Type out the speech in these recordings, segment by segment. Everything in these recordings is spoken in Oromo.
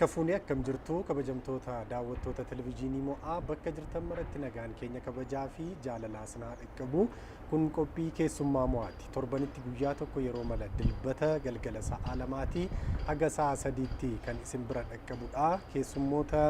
Harka fuunee akkam jirtu kabajamtoota daawwattoota televizyiinii mo'aa bakka jirtan maratti nagaan keenya kabajaa fi jaalalaa sinaa dhaqqabu. Kun qophii keessummaa mo'aati. Torbanitti guyyaa tokko yeroo mala Dilbata galgala sa'a 2tii haga sa'a 3tti kan isin bira dhaqqabudha. Keessummoota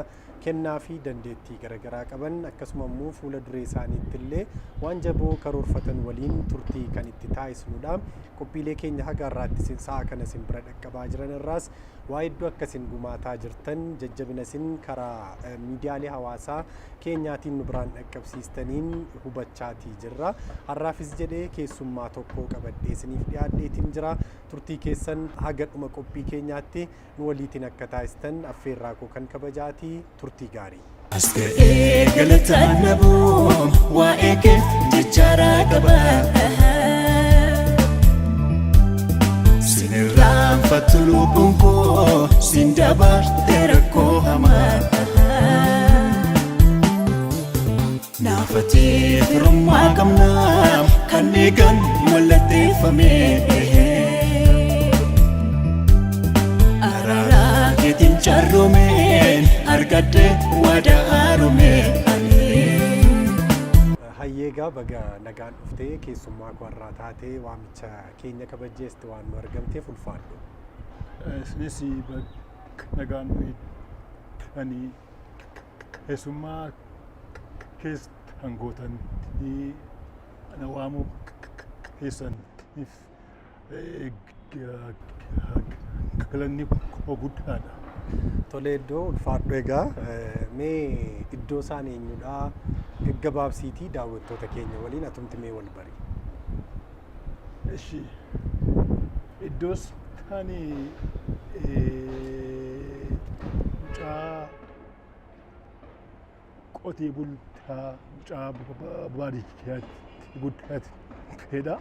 kennaa fi dandeettii garagaraa qaban akkasuma immoo fuula duree isaaniitti illee waan jaboo karoorfatan waliin turtii kan itti taasisnudha. Qophiilee keenya haga har'aatti isin sa'a kana isin bira dhaqqabaa jiran irraas waa hedduu akka isin gumaataa jirtan jajjabina isin karaa miidiyaalee hawaasaa keenyaatiin nu biraan dhaqqabsiistaniin hubachaatii jirra. Har'aafis jedhee keessummaa tokko qabadhee isiniif dhiyaadheetiin jira. Turtii keessan haga dhuma qophii keenyaatti nu waliitiin akka taasistan affeerraa koo kan kabajaati. Turtii gaarii. As ga'ee galataan dhabuu waa'ee keef jechaaraa qaba. Sin irraanfattu lubbuun koo sin dabarte rakkoo hamaa. Naafatee firummaa qabna kan eegan mallatteeffame. Araara keetiin carroomeen argadhe waadaa haarome ani. Hayyee egaa baga nagaan dhuftee keessummaa koo har'aa taatee waamicha keenya kabajjeesti waan nu argamteef ulfaadhu. Isinis baga nagaan nu eegdanii keessummaa keessan gootanii ana waamuu keessaniif galanni koo guddaadha. Tole iddoo ulfaadhu egaa mee iddoo isaan eenyudha gaggabaabsiitii daawwattoota keenya waliin atumti mee wal bari. Eshi iddoo isaan mucaa qotee bulaa mucaa baadiyyaatti guddatedha.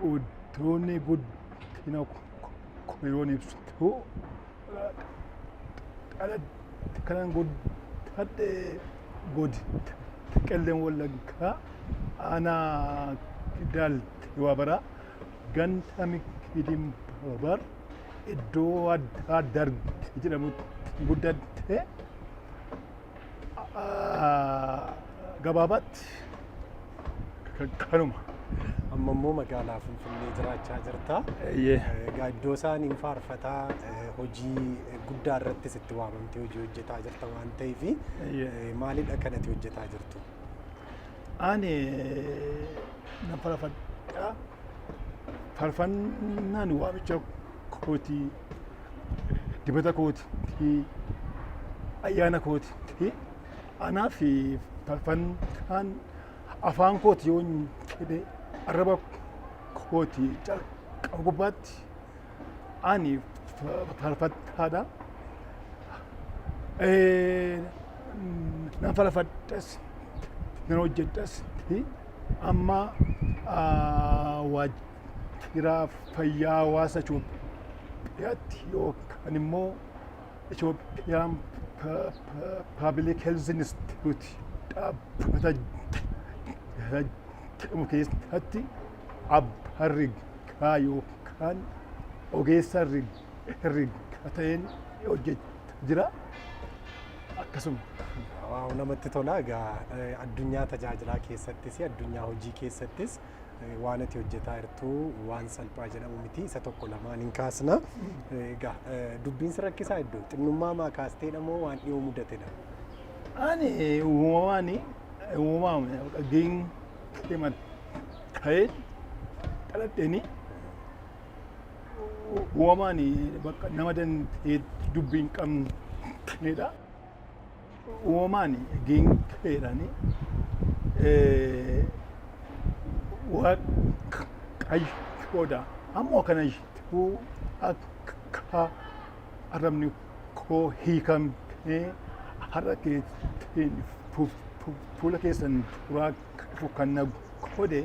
Qoddoonni guddina yeroon ibsu kanan guddadhe godina Qellem Wallaggaa aanaa Daaltee Waabaraa ganda Mikidiin Babar iddoo addaa Dargee jedhamutti guddadhe. Gabaabaatti kanuma. Amma immoo magaalaa Finfinnee jiraachaa jirta. Egaa iddoo isaaniin faarfataa hojii guddaa irrattis itti waamamtee hojii hojjetaa jirta waan ta'eef maalidha kan ati hojjetaa jirtu? Ani nan faarfadha. Faarfannaan waamicha kootii, dibata kootii, ayyaana kootii. Anaaf faarfannaan afaan kooti yoo jedhe arraba kooti calqaba gubbaatti ani faarfattaadha. Nan faarfadhas nan hojjedhas amma waajjira fayyaa hawaasa Itoophiyaatti yookaan immoo Itoophiyaan Public Health Institute dhaabbata jedhamu keessatti abbaa herregaa yookaan ogeessa herregaa ta'een hojjechaa jira. Akkasuma. Waaw namatti tola. Egaa addunyaa tajaajilaa keessattis addunyaa hojii keessattis waan ati hojjetaa jirtu waan salphaa jedhamu miti. Isa tokko lamaan hin kaasna. Egaa dubbiin si rakkisaa iddoo xinnummaa maa kaasteedha moo waan dhiyoo mudatedha? Ani uumamaan uumamaan dhageen ta'ee dhaladheeni uumamaan bakka nama danda'ee dubbii hin qabnedha. Uumamaan geengeedhaan waaqayyoodha. Ammoo kana jiru akka arrabni koo hiikamee har'a keetiin fuula keessan duraa dhufu kan na godhe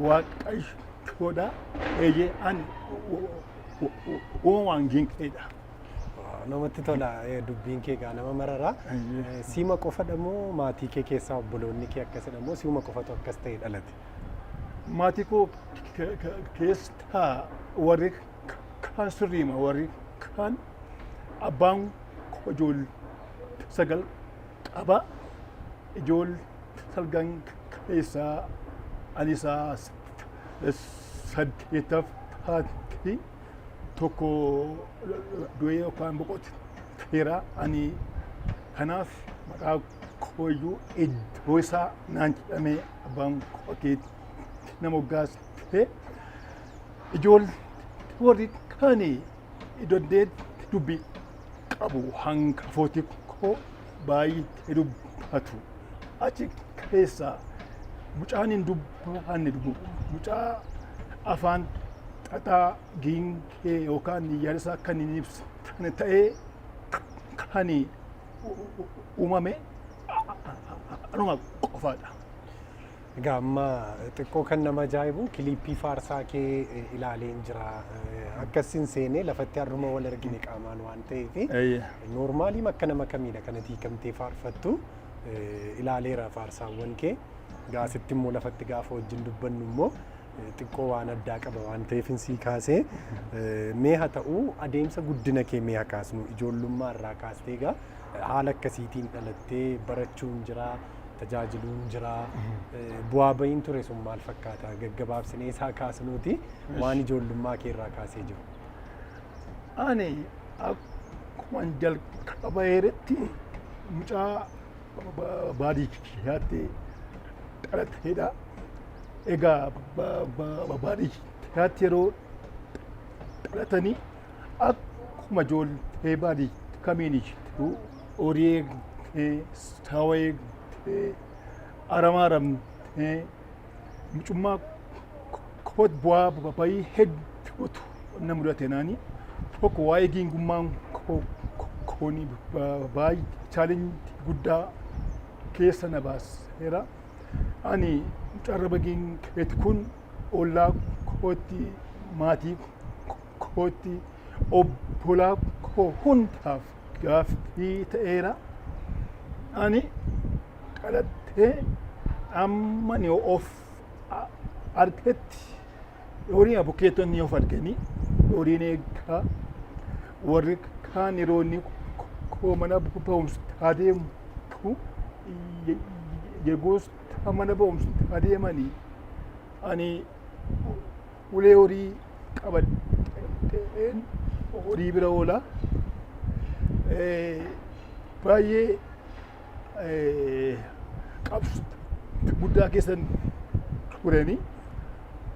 waaqayyoodha. Eeyyee ani uumamaan geengeedha. Namatti tola dubbiin kee egaa nama marara. Siima qofadha moo maatii kee keessaa obboloonni kee akkasidha moo siuma qofatu akkas ta'e dhalate? Maatii koo keessaa warri kaan sirriima, warri kaan abbaan koo ijoollee 9 qaba. Ijoollee salgan keessaa ani isaa saddeettaffaatti, tokko du'ee yookaan boqoteera. Ani kanaaf maqaa kooyyuu iddoo isaa naan jedhamee abbaan koo keetti nama moggaase. Ijoollee warri kaanii ijoollee dubbii qabu, hangafooti koo baay'ee dubbatu. Achi keessaa mucaan hin dubbanne, mucaa afaan xaxaa giingee yookaan yaada isaa kan hin ibsine ta'ee kan uumame anuma qofaadha. Egaa amma xiqqoo kan nama ajaa'ibu kiliippii faarsaa kee ilaaleen jira. Akkasin seenee lafatti har'uma wal argine qaamaan waan ta'eef, normally akka nama kamiidha kanatti hiikamtee faarfattu ilaaleera faarsaawwan kee. Gaasitti immoo lafatti gaafa wajjin dubbannu immoo xiqqoo waan addaa qaba waan ta'eef sii kaasee. Mee haa ta'u, adeemsa guddina kee mee haa kaasnu. Ijoollummaa irraa kaastee egaa haala akkasiitiin dhalattee, barachuun jira, tajaajiluun jira, bu'aa bahiin ture sun maal fakkaata? Gaggabaabsinee isaa kaasnuuti waan ijoollummaa kee irraa kaasee jiru. Ani akkuma jalqaba eeretti mucaa baadiyyaatti dhalatedha. Egaa baadiyyaatti yeroo dhalatanii akkuma ijoollee baadiyyaa kamiin horii eegdee, saawwa eegdee, aramaa aramtee, mucummaa koot bu'aa bayii hedduutu na mudate. Naani tokko waa'ee giingummaan kooni baay'ee challenge guddaa keessa na baaseera. Ani mucaa arraba giingeeti kun ollaa kootti, maatii kootti, obbolaa koo hundaaf gaaffii ta'eera. Ani dhalattee amma ni of argetti horii abukeetonni of arganii horiin eeggaa, warri kaan yeroo inni koo mana ba'umsa adeemu, yegoos mana ba'umsa adeemanii, ani ulee horii qabadheen horii bira oola. Baay'ee qabsu guddaa keessan tureni.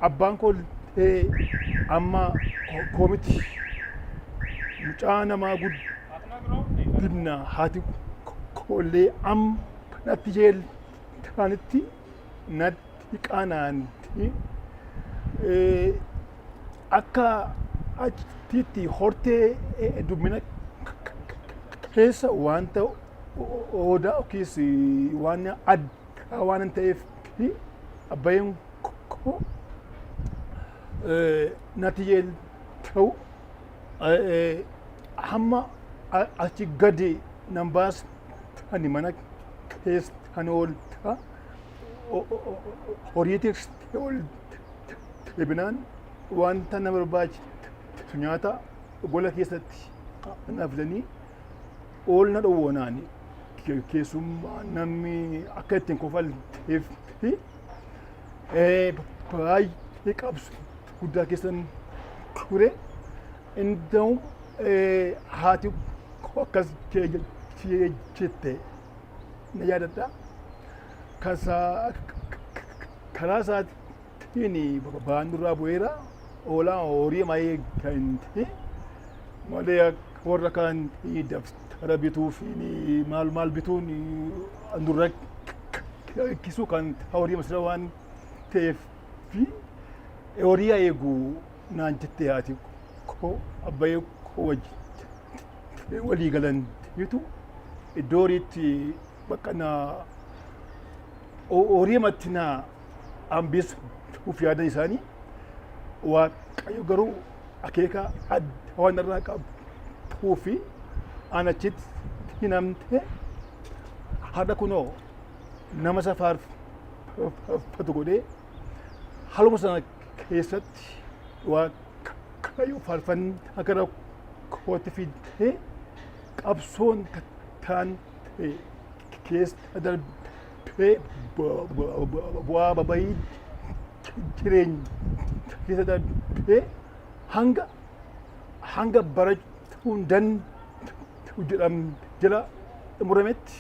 Abbaan koo amma koomiti mucaa namaa guddifna, haati koollee amma natti jeeltaanitti natti qaanaanti. Akka achitti hortee dubbina keessa wanta odaa yookiis waan addaa waan hin ta'eef abbayeen koo natti ta'u hamma achi gadi nan baas, ani mana keessa ani oolta horiitis ol deebinaan wanta na barbaachisu nyaata gola keessatti na fidanii ol na dhowwoonaan, keessummaa namni akka ittiin kofalteef baay'ee qabsu guddaa keessan ture. Inda'u haati akkas jette na yaadadha. Karaa isaatiin ba'aan nurraa bu'eera. Hoolaa horii maayee kan malee warra kaan daftara bituu fi maal maal bituun nurra kisu kan horii masira waan ta'eef fi horii eegu naan jette haati koo. Abbayee koo wajji walii galantiitu iddoo horiitti bakka na horii matti na hambisuuf yaadan isaanii. Waaqayyo garuu akeeka adda waan irraa qabuu fi an achitti hinamte. Har'a kunoo nama isa faarfatu godhee, haluma sana keessatti. Waaqayyo faarfannaa gara kootti fidee qabsoon taan keessa darbee bu'aa babayii jireenya keessa darbee hanga barachuun danda'u jedhamu jala xumurametti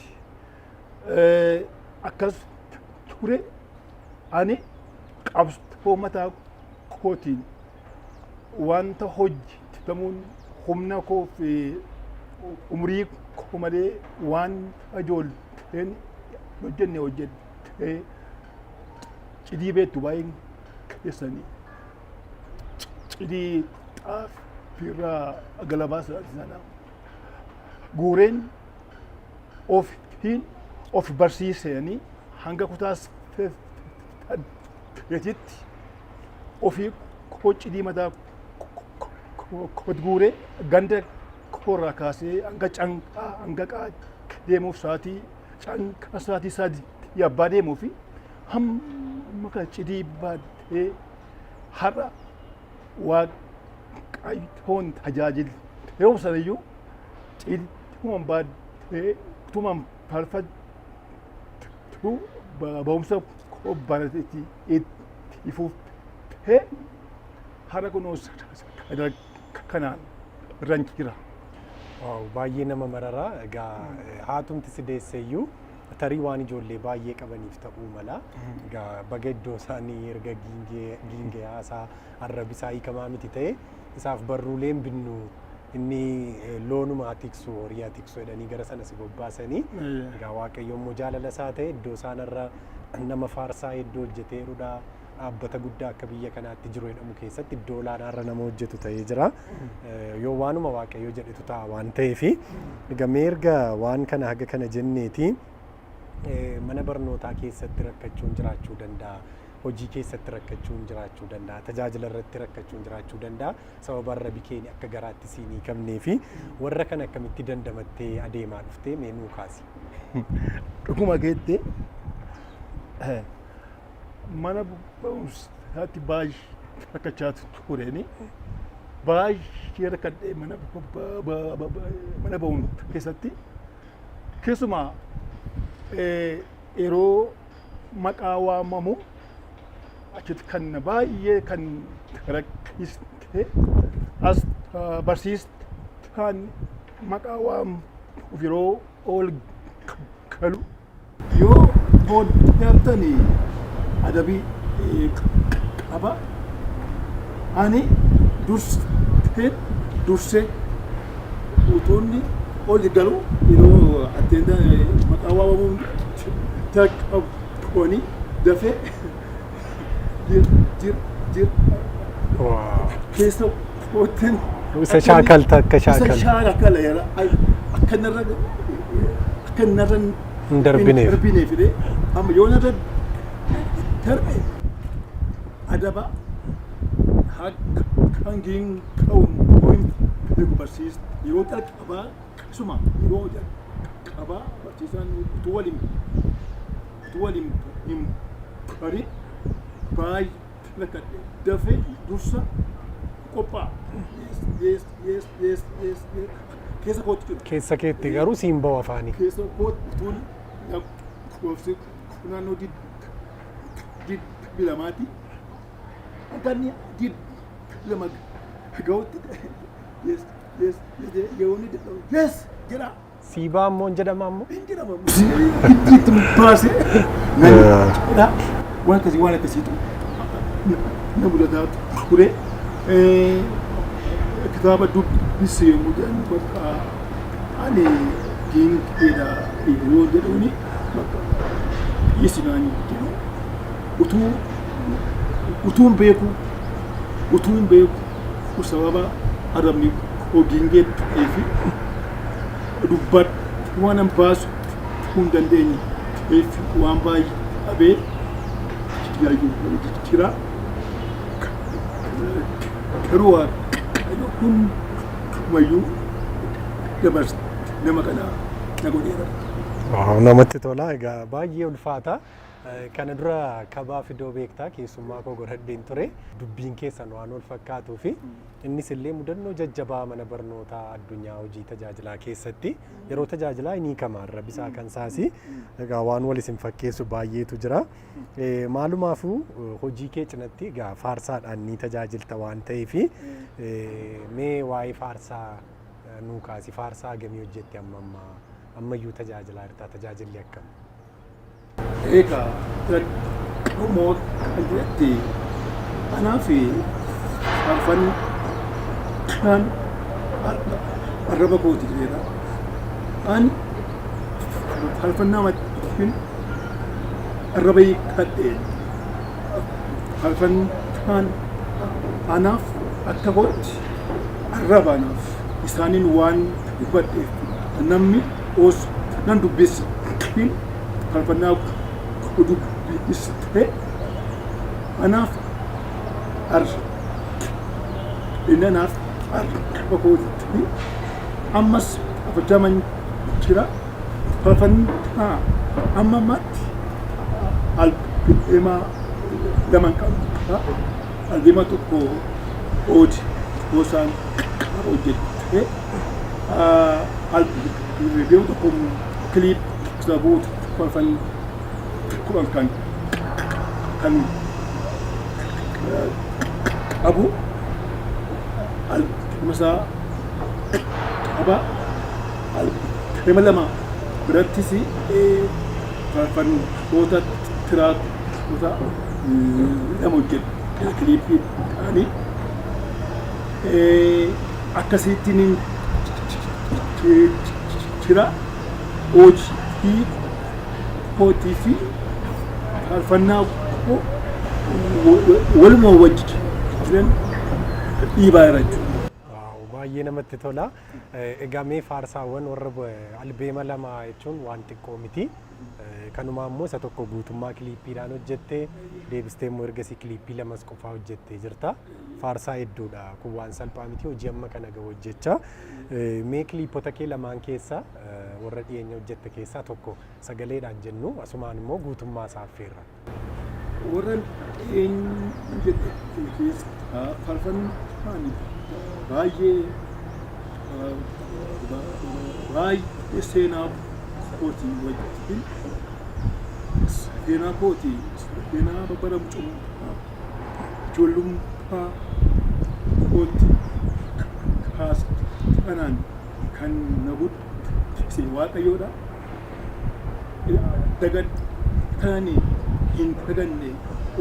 akkas ture. Ani qabsoo mataa kootiin wanta hojjetamuun humna koo fi umurii koo malee waan ijoolleen hojjenne hojjedhee cidii beektu baay'een keessanii cidii xaafiirraa galabaa sana guureen ofiin of barsiisanii hanga kutaa saddeetitti ofii koo cidii mataa koot guuree ganda koorraa kaasee hanga Canqaa hanga Qaa deemuuf sa'aatii Canqaa sa'aatii 3 yabbaa deemuu fi hamma kana cidii baadhee har'a Waaqayyoon tajaajila. Yeroo sanayyuu cidii baadhee utumaan faarfadhu ba'umsa koo barate itti fufee har'a kunoo sadarkaa kanaan irran jira. Wow, baay'ee nama mararaa. Egaa haatumti si deesseeyyuu tarii waan ijoollee baay'ee qabaniif ta'uu mala. Egaa baga iddoo isaanii erga giingee haasaa arrabisaa hiikamaa miti ta'e isaaf barruuleen binnu inni loonuma tiksu, horii tiksu jedhanii gara sana si bobbaasanii. Egaa Waaqayyo immoo jaalala isaa ta'e iddoo isaanirra nama faarsaa hedduu hojjeteerudha. Dhaabbata guddaa akka biyya kanaatti jiru jedhamu keessatti iddoo olaanaarra nama hojjetu ta'ee jira. Yoo waanuma Waaqayyo jedhetu ta'a waan ta'eefi. Egaa mee erga waan kana haga kana jenneeti, mana barnootaa keessatti rakkachuun jiraachuu danda'a. Hojii keessatti rakkachuun jiraachuu danda'a. Tajaajila irratti rakkachuun jiraachuu danda'a. Sababa arrabi keenya akka garaatti siin hiikamnee fi warra kana akkamitti dandamattee adeemaa dhuftee, mee nuu kaasi. Dhuguma keetti, mana barumsaatti baay'ee rakkachaa tureeni. Baay'ee rakkadhee mana barumsaa keessatti. Keessumaa yeroo maqaa waamamu achitti kan baay'ee kan rakkiste as barsiistaan maqaa waamuuf yeroo ol galu yoo booddeertanii adabii qaba. Ani dursee utuunni ol galu yeroo atteenda maqaa waamamuun jalqabuuni dafee jir jir jir keessa kootiin. Isa shaakalta akka isa shaakal. Shaakala yeroo akka narra hin darbineef. Hin darbineef fide amma yoo narra darbe adaba hangiin ka'uun hin beeku barsiis yeroo jalqabaa, keessumaa yeroo jalqabaa barsiisaan utuu waliin hin barin baay'ee rakkadhe. Dafee dursa qophaa'a. Yes, yes, yes, yes, yes, keessa kootti jiru. Keessa keetti garuu siin ba'u afaanii. Keessa kootti utuun lakkoofsi naannoo 22ti. Akka inni 22 ga'utti yes, yes, yeroo inni yes jedha. Siibaa immoo hin jedhama ammoo. Hin jedhama. Itti baasee nan jedha. Waan akkasiitu na mudataa ture. Kitaaba dubbisee yommuu jedhan bakka ani dinqeedha yeroo jedhuuni bakka dhiisi naan jedhu. Utuun beeku sababa arrabni koo giingee ta'ee fi dubbadhu waan an baasu hin dandeenye ta'eef waan baay'ee dhabee jira. Garuu Waaqayyo hundumayyuu dabarse nama kana na godheera. Wow, namatti tola. Egaa baay'ee ulfaata. Kana dura Kabaa Fidoo beektaa keessummaa koo godhadheen ture. Dubbiin keessan waan wal fakkaatuu fi innis illee mudannoo jajjabaa mana barnootaa addunyaa hojii tajaajilaa keessatti yeroo tajaajilaa inni hiikama arrabisaa kan saasi. Egaa waan wal isin fakkeessu baay'eetu jira. Maalumaafuu hojii kee cinatti egaa faarsaadhaan ni tajaajilta waan ta'eef mee waa'ee faarsaa nuu kaasi. Faarsaa hagamii hojjette amma ammaa? Ammayyuu tajaajilaa jirta, tajaajilli akkam? Egaa Oromoo kan jedhatti anaaf faarfannaan arraba kooti jedheera. An faarfannaa wajjin arraba hiikkadhe. Faarfannaan anaaf akka kootti arraba anaaf isaaniin waan dubbadheef namni os nan dubbisa. Faarfannaa koo dubbiste anaaf inni anaaf arraba kootti ammas afurtaman jira. Faarfannaa amma ammaatti albeemaa laman qaba. Albeema tokko oodi gosaan qaba hojjette. Albeema tokko kiliip sabuut faarfan 10 kan qabu albeema isaa qaba. Albeema lama birattis faarfannoota tiraakota lama hojjedhe kiliippii ta'anii akkasittiin jira. Hojii kootii fi faarfannaa koo waluma wajjin dhiibaa jira jechuudha. Wow, baay'ee namatti tola. Egaa mee faarsaawwan warra albeema lama jechuun waan xiqqoo miti. Kanumaa immoo isa tokko guutummaa kiliippiidhaan hojjette, deebistee immoo ergasii kiliippii lamas qofaa hojjettee jirta. Faarsaa hedduudha. Kun waan salphaa miti, hojii amma kana gahu hojjecha. Mee kiliippota kee lamaan keessa warra dhiyeenya hojjette keessaa tokko sagaleedhaan jennu, asumaan immoo guutummaa isaa affeerra. Warra dhiyeenya hojjette keessaa faarfannaan baay'ee baay'ee seenaa kootii wajjin, seenaa kootii, seenaa bara mucummaa ijoollummaa kootti kanaan kan na guddise Waaqayyoodha. Dagatani hin daganne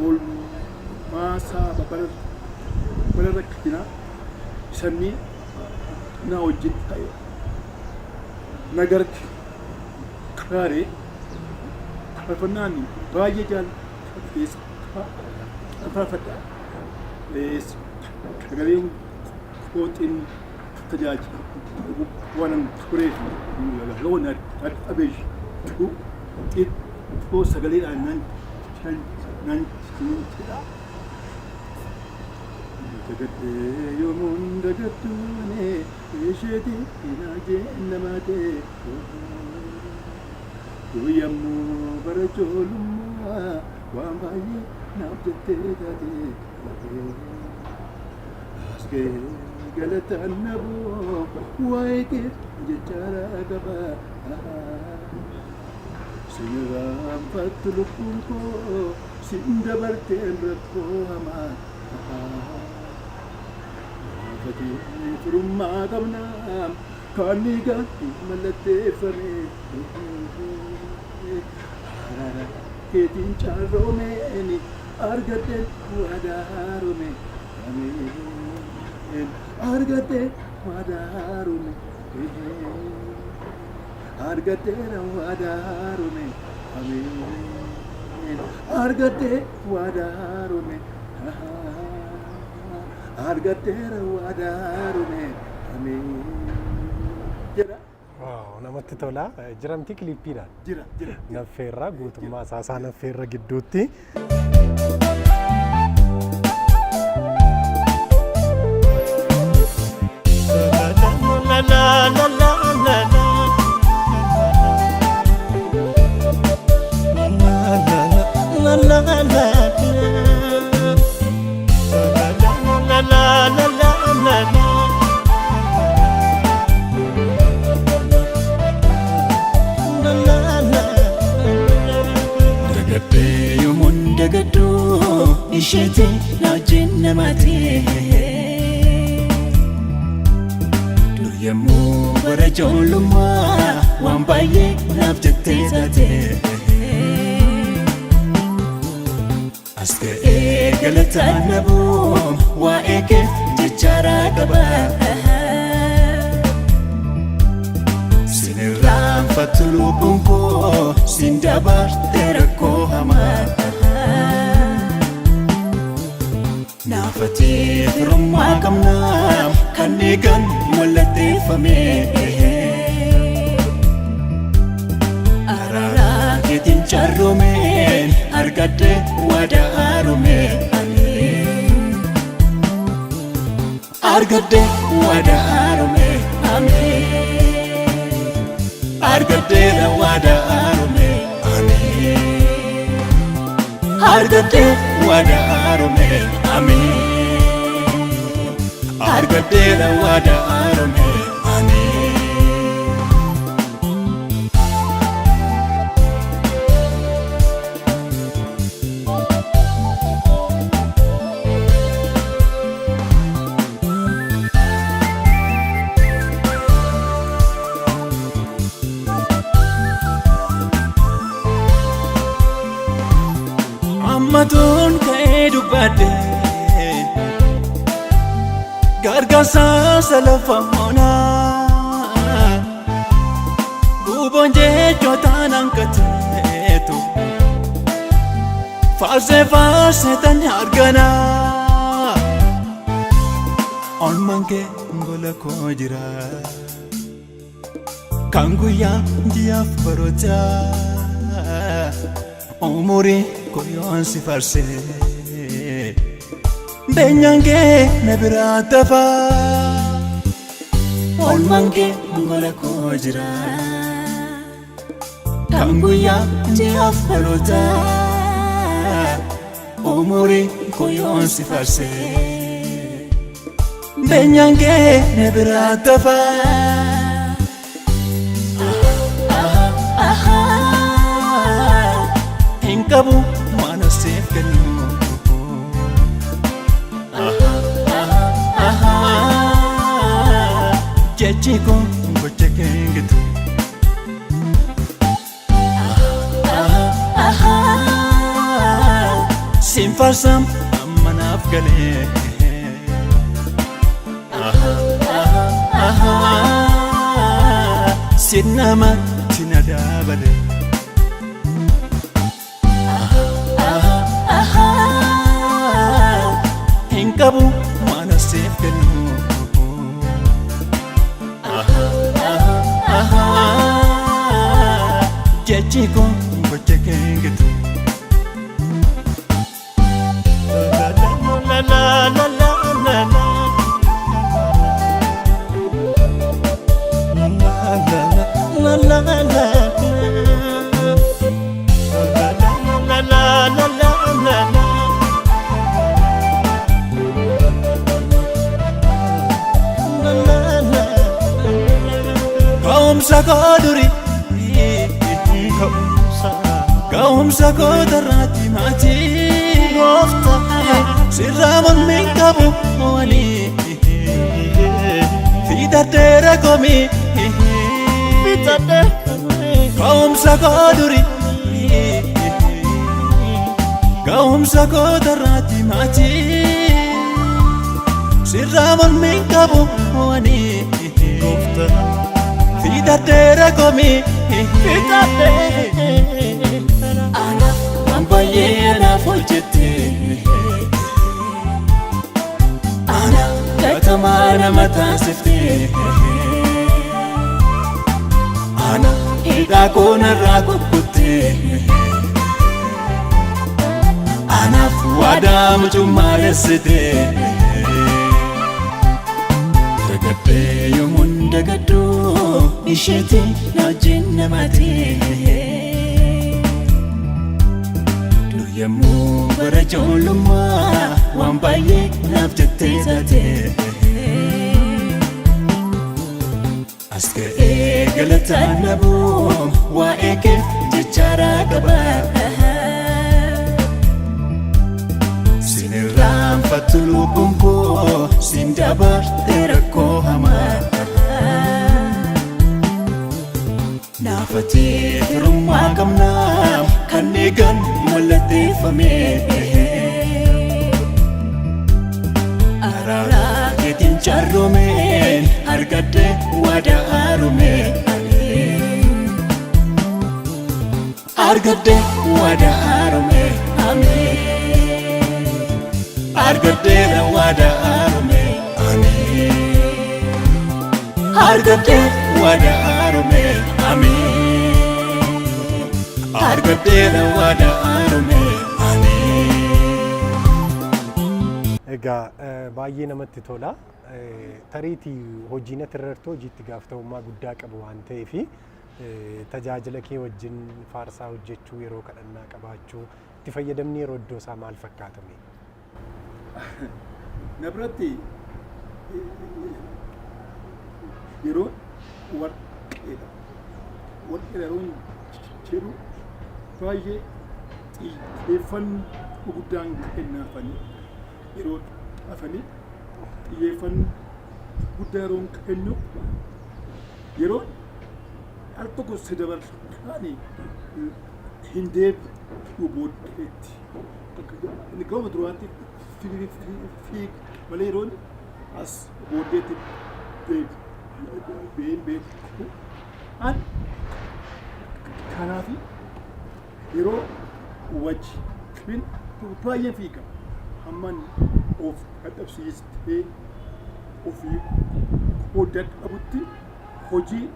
oolmaasaa bara rakkinaa isanni na wajjin ta'e na gargaare. Faarfannaan baay'ee jaalladhu keessaa faarfadha. Sagaleen kootiin tajaajila waan tureef loon dhabeessu xiqqoo sagaleedhaan nan jedha. Dagadhee yoomuun dagadduune isheeti naajee namaatee Yommuu bara ijoollummaa waan baay'ee naaf jettee taate. As ga'ee galataan naboo waa'ee kee jechaara qaba. Sinirraanfattu lubbuun koo sin dabarteen rakkoo hamaa. Gaafatee firummaa qabnaa kan dhiigaan mallatteeffame. Araara keetiin carroomeen argadheen waadaa haarome. Ameen. Argadheen waadaa haarome. Argadheera waadaa haarome. Ameen. Argadhee waadaa haarome. Argadheera waadaa haarome. Ameen. Jedha. Wow, namatti tola. Jiramti kiliippiidhaan. Jira, jira. Naffeerraa guutummaa isaa isaa naffeerra gidduutti. La la la la la. Isheeti na wajjin namaati. Dur yemmuu bara ijoollummaa waan baay'ee naaf jettee taate. As ga'ee galataan dhabuun waa'ee keef jechaaraa qaba. Sin irraanfattu lubbuun koo sin dabarte rakkoo hamaa. Naafatee firummaa qabnaa kan eegan mallatteeffame. Araaraa keetiin carroomeen argadhe waadaa haarome. Argadhe waadaa haarome. Ameen. Argadheera waadaa haarome. Ameen. Argadhe waadaa haarome. Ameen. Argadheera waadaa haarome. Ameen. Ammatuun ka'ee dubbadhe gargaarsa lafa monaa guuboon jechootaan hanqateetu faarsee faarsee tan arganaa olmaan kee gola koo jira kan guyyaa ji'aaf barootaa umurii koyoon si farsee beenyaan kee na biraa tafaa. Oolmaan kee gola koo jira kan guyyaa ji'aaf barootaa umurii koyoon si farsee Beenyaan kee na biraa tafaa. Hin qabu waan asiif kennu. Jechi koo gocha kee hin gitu. Siin faarsam amma naaf galee. Sin namatti na daabale. Hin qabu waan asiif kennu. Jechi koo gocha kee hin gitu. La la la la la la. La la la la. La la la la la la. Ka'umsa koo durii ka'umsa koo darraatti maatii sirraa mormiin qabu walii fiixadheera komii ka'umsa koo durii ka'umsa koo darraatti maatii sirraa mormiin qabu walii fiixadheera komii. Anaaf waan baay'ee anaaf hojjette. Ana gatamaa nama taasifte. Ana hidhaa koo narraa kukkutte. Anaaf waadaa mucummaa dessite. Dagadhee yommuun dagadhu isheeti na wajjin namaati. Dur yemmuu bara ijoollummaa waan baay'ee naaf jettee taate. As ga'ee galataan dhabuun waa'ee keef jechaaraa qaba. Faarfattu lubbuun koo siin dabarte rakkoo hamaa. Naafatee firummaa qabnaa kan eegan mallatteeffame. Araara keetiin carroomeen argadde waadaa haaromee. Argadde waadaa haaromee ameen. Argadde waadaa haaromee ameen. Argadde waadaa haaromee ameen. Argadde waadaa haaromee ameen. Egaa baay'ee namatti tola. Tariitii hojiin ati irra jirtu hojii itti gaafatamummaa guddaa qabu waan ta'eef tajaajila kee wajjin faarsaa hojjechuu, yeroo kadhannaa qabaachuu, itti fayyadamni yeroo iddoo isaa maal fakkaatame? Na biratti yeroo warqeedha. Warqeedha yeroon jedhu baay'ee xiyyeeffannoo guddaan kennaafanii yeroo hafanii xiyyeeffannoo guddaa yeroon kennu yeroo al tokko si dabarsaanii hin deebi'u booddeetti. Inni gama duraatti fiig malee yeroon as booddeetti deebi'ee beeku. An kanaaf yeroo wajjin baay'een fiiga. Hamman of dadhabsiistee ofii koo dadhabutti hojii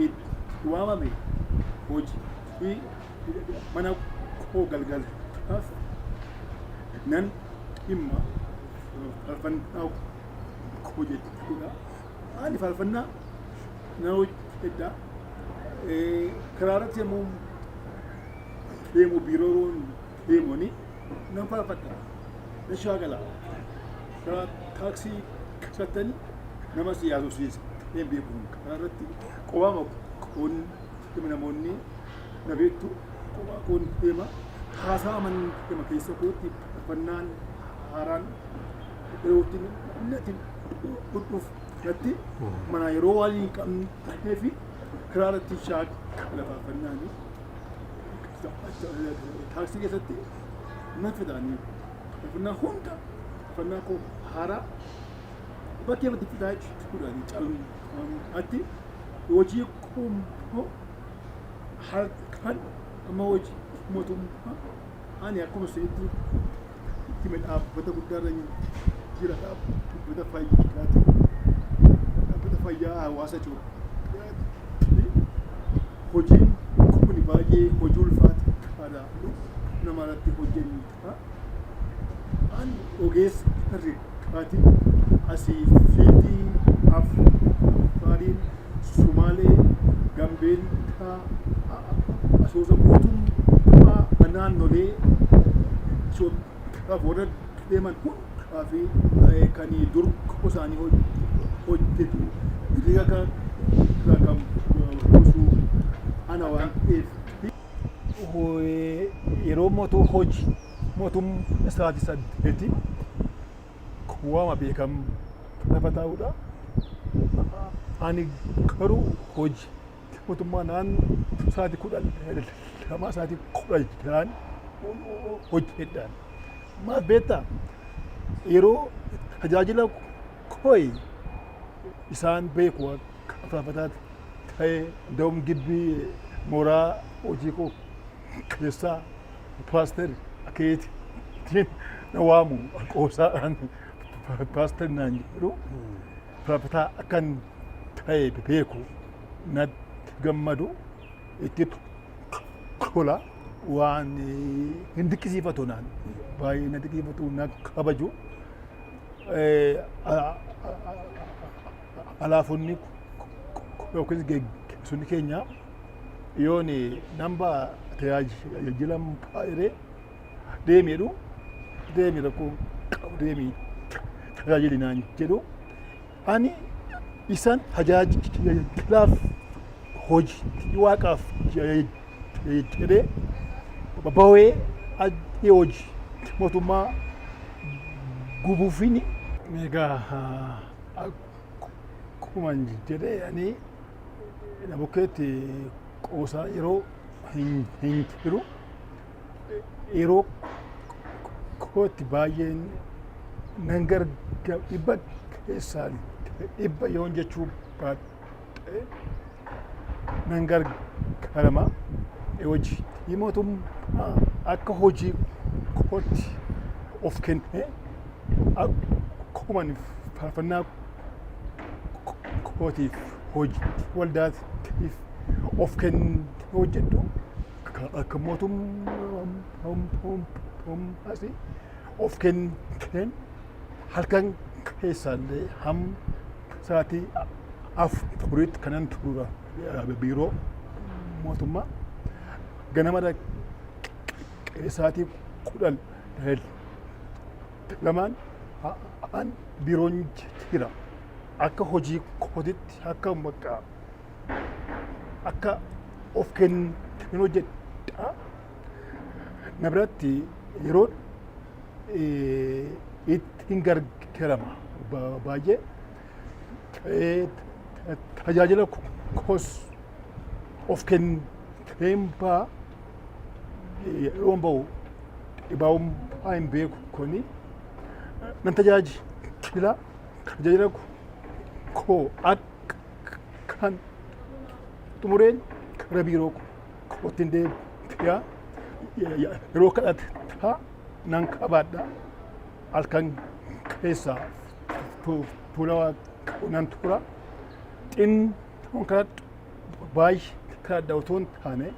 itti waamame hojii mana koo galgalaaf nan dhimma faarfannaa koo jechuudha. Ani faarfannaa nan hojjedha. Karaa irratti yommuu deemu biiroo deemuni nan faarfadha. Nan shaakala. Karaa taaksii keessatti nama si haasofsiisa. Hin beeku karaa irratti qobaama koon namoonni na beektu qobaa koon deema. Haasaa amantii keessa kootti faarfannaan haaraan yerootti natti dhufu natti mana yeroo waan hin qabnee fi karaa irratti shaakala faarfannaani. Taaksii keessatti nan fidaanii faarfannaa hunda faarfannaa koo haaraa bakkee irratti fidaa jechuudha caalmaatti hojii koo halkan amma hojii mootummaa ani akkuma isinitti itti dhaabbata guddaarra jira, dhaabbata fayyaati, dhaabbata fayyaa hawaasa Itoophiyaati. Hojiin kun baay'ee hojii ulfaataadha nama irratti hojjennu. Ani ogeessa herregaati. Asii fiixii Afaariin, Sumaalee, Gambeellaa, Asoosa, guutummaa naannolee Itoophiyaaf warra deeman hundaa fi kan dur isaanii hojjetu hiriira kan buusu ana waan ta'eef. Yeroo mootuu hojii mootummaa isaatii 8 waama beekamu lafa taa'udha. Ani garuu hojii mootummaa naannoo sa'aatii 12, sa'aatii 16 hojjedhaan. Maaf beektaa? Yeroo tajaajila kooyi isaan beeku akka faarfataa ta'ee da'um gibbii mooraa hojii koo keessaa paaster akeetiin na waamu, qoosaadhaan paaster naan jedhu. Faarfataa akkan ta'e beeku, natti gammadu, itti tola, waan hin dinqisiifatu naan baay'ee na dinqisiifatu, na kabaju. Alaafonni yookiin geggeessonni keenya yoon namba tajaajila baay'ee deemi jedhu, deemi, rakkoo qabu, deemi tajaajili naan jedhu. Ani isaan tajaajilaaf hojii waaqaaf jedhee bawee hojii mootummaa. gubuufini. Egaa akkuma jedhee ani na bukkeetti qoosaa yeroo hin jiru. Yeroo kootti baay'een nan gargaara, 100% yoon jechuu baadhe nan gargaarama. Hojii mootummaa akka hojii kootti of kennee akkuma faarfannaa kootiif hojii waldaatiif of kennee hojjedhu, akka mootummaas of kenneen halkan keessaallee hamma sa'aatii 4tti kanan turura biiroo mootummaa. Ganama dhaqee sa'aatii 12n an biiroon jira. Akka hojii kootitti akka bakka akka of kenneen hojjedha. Na biratti yeroo ittiin gargaarama baay'ee tajaajila koos of kenneen baa. Yeroon ba'u dhibaa'ummaa hin beeku, kuni nan tajaajila. Tajaajila koo akkan xumureen gara biiroo kootti hin deebi'a. Yeroo kadhataa nan qabaadha. Halkan keessaa fuula Waaqaa nan tura. Xinnoon kadhadhu, baay'ee kadhadha otoo hin taane,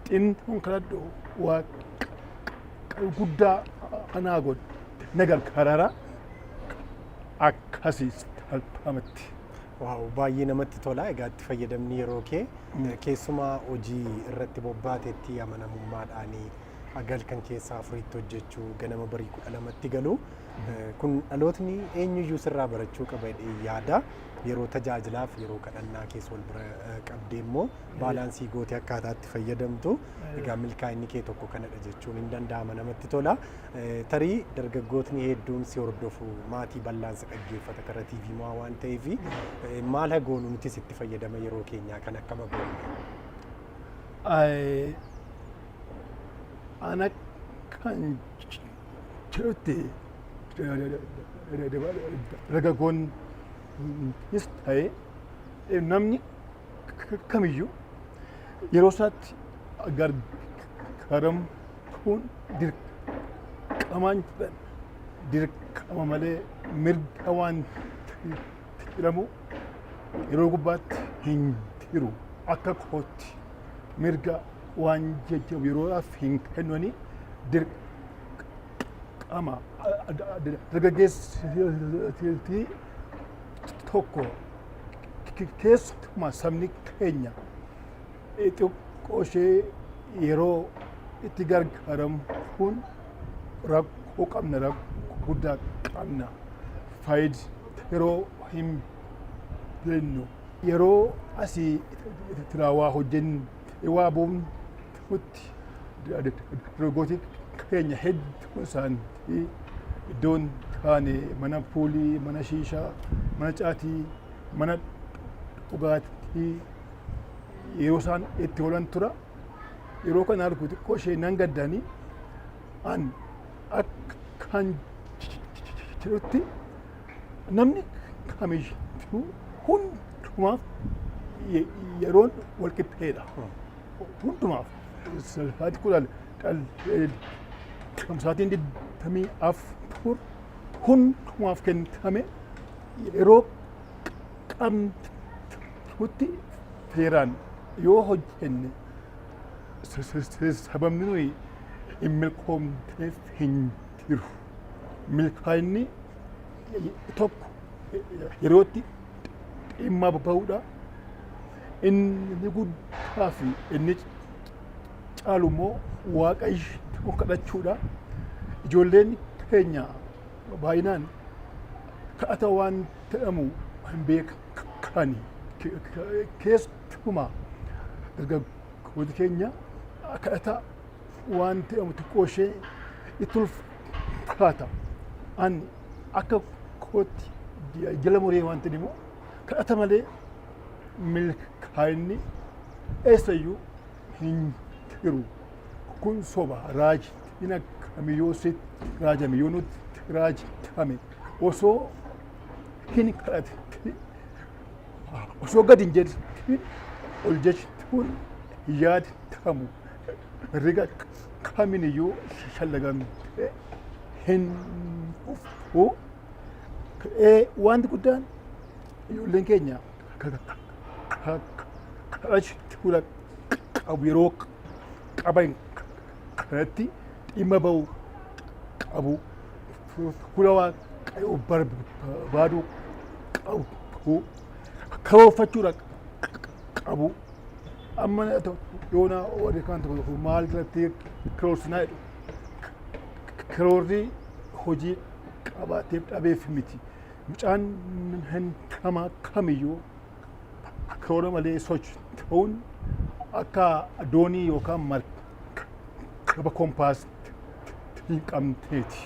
xinnoon kadhadhu Waaqa guddaa anaa godhe na gargaara, akkasii salphaamatti. Wow, baay'ee namatti tola. Egaa itti fayyadamni yeroo kee keessumaa hojii irratti bobbaatetti amanamummaadhaan halkan keessaa 4tti hojjechuu, ganama barii 12tti galu, kun dhalootni eenyuyyuu sirraa barachuu qaba jedhee yaada. Yeroo tajaajilaaf yeroo kadhannaa keessa wal bira qabdee immoo balance gootee akkaataa itti fayyadamtu, egaa milkaa'inni kee tokko kanadha jechuun hin danda'ama. Namatti tola. Tarii dargaggootni hedduun si hordofu, maatii bal'aan si dhaggeeffata karaa TV Mo'aa waan ta'eef, maal hagoonu nutis itti fayyadama yeroo keenyaa kan akkama goonu? Ana kan jedhutti dargaggoonnis ta'ee namni kamiyyuu yeroo isaatti gargaaramuun dirqamaan jedhan, dirqama malee mirga waan jedhamu yeroo gubbaatti hin jiru. Akka kootti mirga waan jajjabu yeroodhaaf hin kennani, dirqama. Dargaggeessi tokko, keessumaa sabni keenya xiqqoo ishee yeroo itti gargaaramuun rakkoo qabna, rakkoo guddaa qabna. Faayidaa yeroo hin beeknu. Yeroo asii waa hojjennu waa boonnutti dargaggooti keenya hedduun isaanii iddoon taane mana puulii, mana shiishaa, mana caatii, mana dhugaatii yeroo isaan itti oolan tura. Yeroo kana argu xiqqoo ishee nan gaddanii. An akkan jedhutti namni kamiyyuu hundumaaf yeroon wal qixxeedha. Hundumaaf sa'aatii 10, sa'aatiin 24 hundumaaf kenname. Yeroo qabnutti seeraan yoo hojjenne sababni nuyi hin milkoomneef hin jiru. Milkaa'inni tokko yerootti dhimma ba'uudha. Inni guddaa fi inni caalu immoo Waaqayyo kadhachuudha. Ijoolleen keenya baay'inaan kadhata waan jedhamu hin beekani. Keessumaa dargaggooti keenya kadhata waan jedhamu xiqqoo ishee itti ulfaata. Ani akka kootti jala muree wanti himu, kadhata malee milkaa'inni eessayyuu hin jiru. Kun soba. Raajiin akkamiyyuu sitti raajame, yoo nutti raajame, osoo hin kadhate, osoo gadi hin jedhin ol jechuun yaadamu, herrega kaminiyyuu shallagamee hin dhufu. Wanti guddaan ijoolleen keenya kadhachuu qabu, yeroo qaban kanatti dhimma ba'uu qabu. Fuula Waaqayyoo barbaaduu qabu. Karoorfachuudha qabu. Amma yoona warri kaan tokko tokko maal irratti karoorsinaa jedhu. Karoorri hojii qabaateef dhabeef miti. Mucaan namaa kamiyyuu karoora malee socho'uun akka doonii yookaan markaba compass hin qabneeti.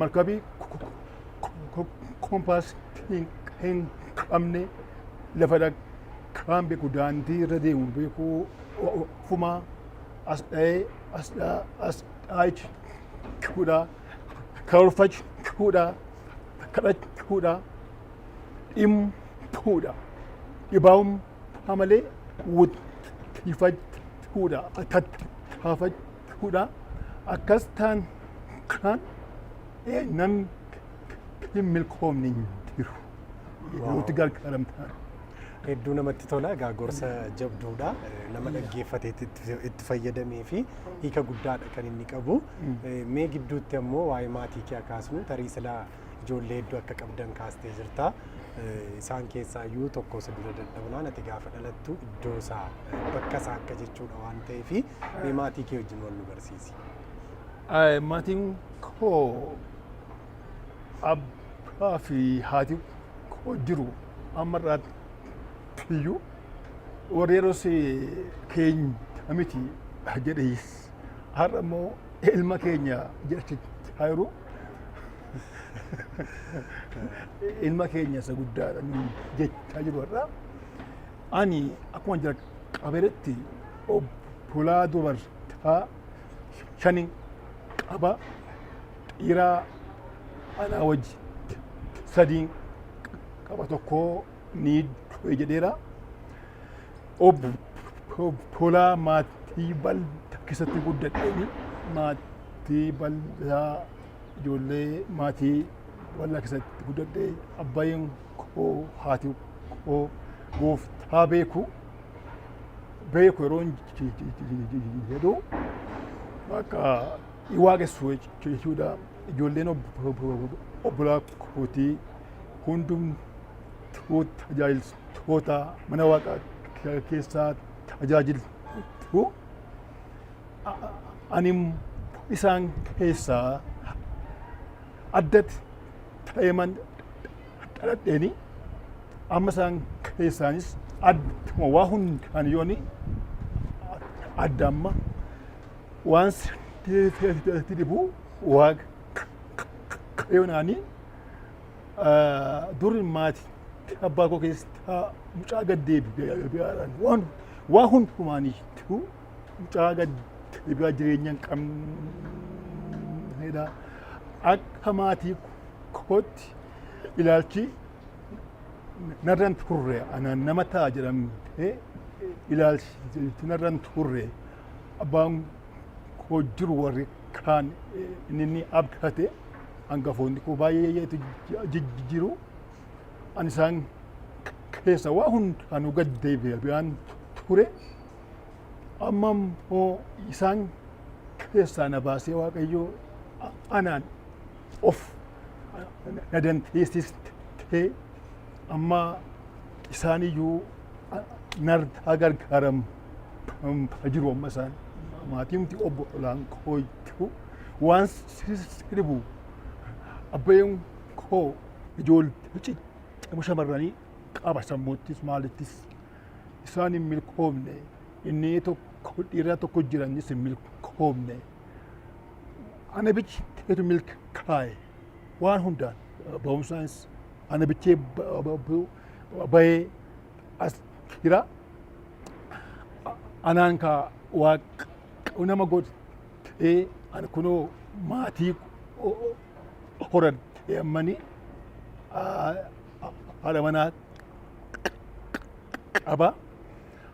Markabii compass hin qabne lafa dhaqaan beeku, daandii irra deemu beeku, ofumaa as dha'ee as dha'aa as dha'aa jechuudha. Karoorfachuudha. Kadhachuudha. Dhimmuudha. Dhibaa'ummaa malee wuttifachuudha. Tattaafachuudha. Akkas ta'an kan namni hin milkoomne hin jiru. Yerootti gargaaramtaan. Hedduu namatti tola. Egaa gorsa jabduudha. Nama dhaggeeffatee itti fayyadamee fi hiika guddaadha kan inni qabu. Mee gidduutti ammoo waa'ee maatii kee kaasnu. Tarii silaa ijoollee hedduu akka qabdan kaastee jirta. Isaan keessaa iyyuu tokko si dura dadhabnaan ati gaafa dhalattu iddoo isaa, bakka isaa akka jechuudha waan ta'eef, mee maatii kee wajjin wal nu barsiisi. Maatiin koo, abbaa fi haati koo jiru amma irraatti iyyuu. Warri yeroo keenya miti jedhees, har'a immoo ilma keenya jechaa jiru. Ilma keenya isa guddaadha nuun jechaa jiru har'a. Ani akkuma jira qabeetti obbolaa dubartaa shani qaba. Dhiiraa anaa wajji sadiin qaba, tokko ni du'e jedheera. Obbolaa maatii bal'aa keessatti guddadheeni, maatii bal'aa, ijoollee maatii bal'aa keessatti guddadhee. Abbaayeen koo, haati koo gooftaa beeku. Beeku yeroo jedhu bakka waaqessu jechuudha. Ijoolleen obbolaa kootii hundumtuu tajaajiltoota mana waaqaa keessaa tajaajiltu. Ani isaan keessaa addatti ta'eeman dhaladheeni, amma isaan keessaanis adduma waa hundaan yooni adda. Amma waan sitti dhibu waaqayyonaanii dur maatii abbaa koo keessaa mucaa gad deebi'aadhaan waan waa hundumaanii mucaa gad deebi'aa jireenya hin qabnedha. Akka maatii kootti ilaalchi narran turre, anaan nama ta'a jedhamtee ilaalchi narran turre. Abbaan koo jiru, warri kaan inni abdate hangafoonni koo baay'eetu jiru. Ani isaan keessa waa hundaanuu gad deebi'aan ture. Amma immoo isaan keessaa na baasee Waaqayyo anaan of na dandeessistee, amma isaaniyyuu narraa gargaaram jiru. Amma isaan maatiin obbolaan kootu waan sirbu, abbeen koo ijoollee ciccimoo shamarranii qaba, sammuuttis maalittis isaan hin milkoomne. Inni tokko dhiira tokko jiranis hin milkoomne. Ana bichiteetu milkaa'e. Waan hundaan barumsaanis ana bichee bahee as jira. Anaan kaa waaqa nama godhee ani kunoo maatii horadhe ammani haadha manaa qaba.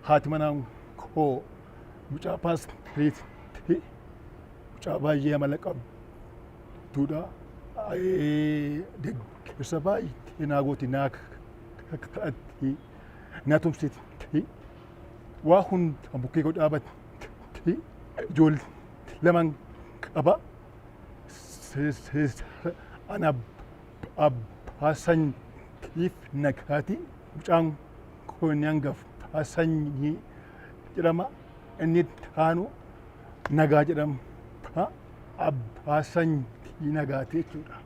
Haati manaa koo mucaa paastiriiti. Mucaa baay'ee amala qabduudha. Deeggarsa baay'ee naa gooti naa kadhatti na tumsiti. Waa hunda bukkee koo dhaabatti ijoollee laman qaba. Ana abbaa sanyiif nagaati. Mucaan koo inni hangafa sanyii jedhama. Inni itti aanu nagaa jedhama. Abbaa sanyii nagaati jechuudha.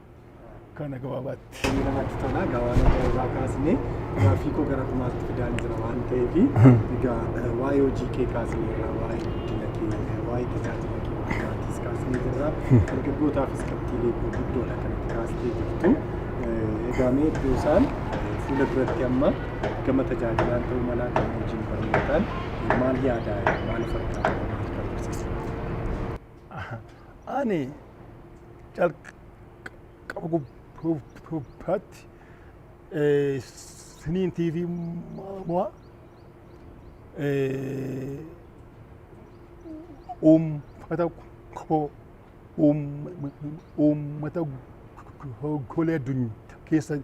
Kana gabaabaatti. Inni namatti tola. Egaa waan ajaa'ibaa kaasnee gaaffii koo gara dhumaatti fidaan jira waan ta'eef egaa waa'ee hojii kee kaasnee irraa waa'ee guddina kee waa'ee tajaajila kee maatiis kaasnee jirra. Dargaggootaafis qabxiilee gurguddoodha kan itti kaastee jirtu. Egaa mee iddoo isaan fuula duratti amma gama tajaajilaan ta'uu malaa gama hojiin barnootaan maal yaadaa maal of harkaa qaba maal karoorsiisa? Ani calqaba gubbaatti siniin TV mo'a uummata koo uummata golee addunyaa keessa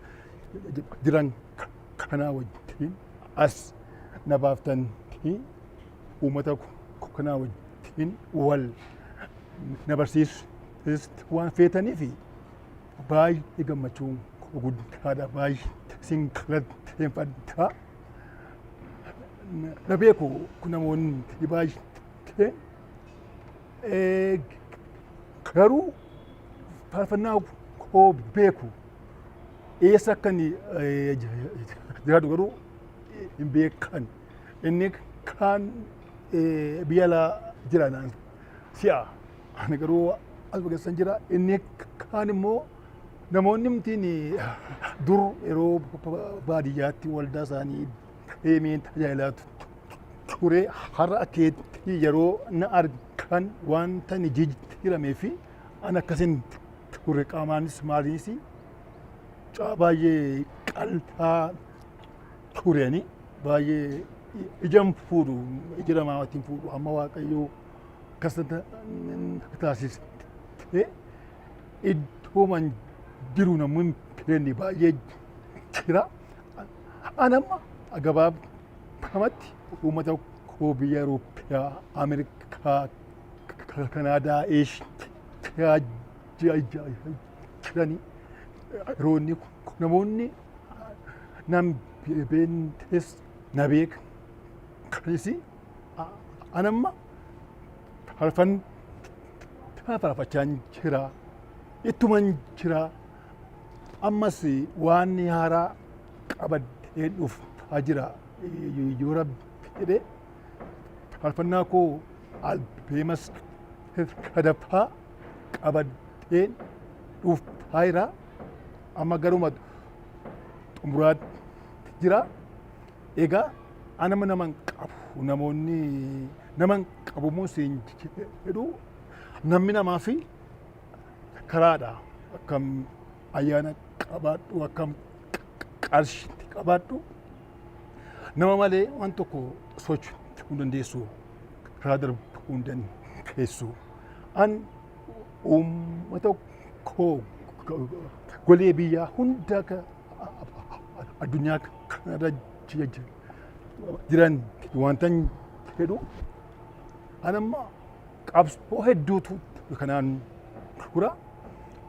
jiran kanaa wajjin as na baaftan uummata kanaa wajjin wal na barsiisu waan feetaniif baay'ee gammachuu guddaadha baay'ee isin galateeffadha. Na beeku kun namoonni baay'ee garuu faarfannaa koo beeku eessa akka inni jiraatu garuu hin beekan. Inni kaan biyya alaa jira naan si'a. Ani garuu as keessan jira. Inni kaan immoo namoonni mtiin dur yeroo baadiyyaatti waldaa isaanii deemee tajaajilaa ture har'a akkeetti yeroo na argan wanta ni jijjiiramee fi an akkasin ture qaamaanis maaliinis caa baay'ee qal'aa tureni baay'ee ijaan fuudhu ija namaatiin fuudhu amma waaqayyoo akkas taasise iddooman jiru namni hin beekne baay'ee jira. An amma gabaabumatti uummata koo biyya Awurooppaa, Ameerikaa, Kanaadaa, Eeshiyaa jiranii yeroo inni namoonni nan beeknes na beeka. Kanis an amma farfan farfachaan jira. Ittuman jira. Ammas waan haaraa qabadheen dhufaa jira. Yoo rabbi jedhee faarfannaa koo albeemas sadaffaa qabadheen dhufaa jira. Amma garuma xumuraatti jira. Egaa anama naman qabu namoonni naman qabu immoo siin jedhu namni namaa fi karaadha. Akkam ayyaana qabaadhu akkam qarshii qabaadhu nama malee waan tokko sochuu hin dandeessu karaa darbuu hin dandeessu. An uummata koo golee biyyaa hunda addunyaa kanarra jiran wantan jedhu an amma qabsoo hedduutu kanaan dura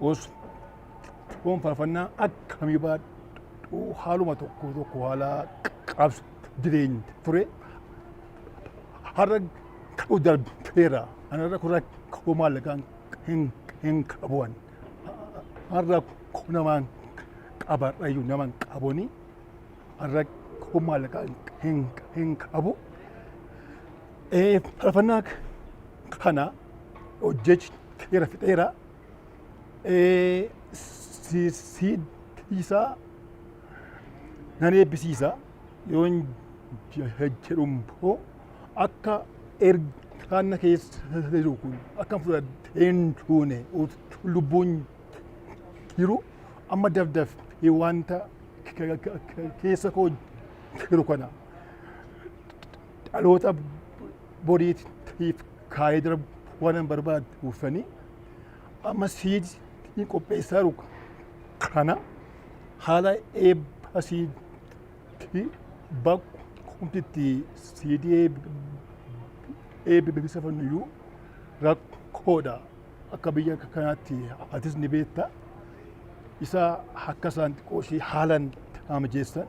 osoon faarfannaa akkamii baadhu haaluma tokko tokko haala qabsoo jireenya ture har'a ka'u darbeera anarra kun rakkoo maallaqaan hin qabuan har'a rakkoo namaan qabadhayyuu naman qabuni har'a rakkoo maallaqaan hin qabu. Faarfannaa kana hojjecheera fixeera. Siidii isaa nan eebbisiisa yoon jedhu immoo akka ergaan na keessa jiru kun akka fudhadhee hin duune utuu lubbuun jiru amma dafdafee wanta keessa koo jiru kana dhaloota boriitiif kaayee darbu waan hin barbaaduufani amma siidii qopheessaa jiru kana haala eebba siidii bakkumti siidii eebbisafannu iyyuu rakkoodha. Akka biyya kanaatti atis ni beekta. Isa akka isaan xiqqoo ishee haalan mijeessan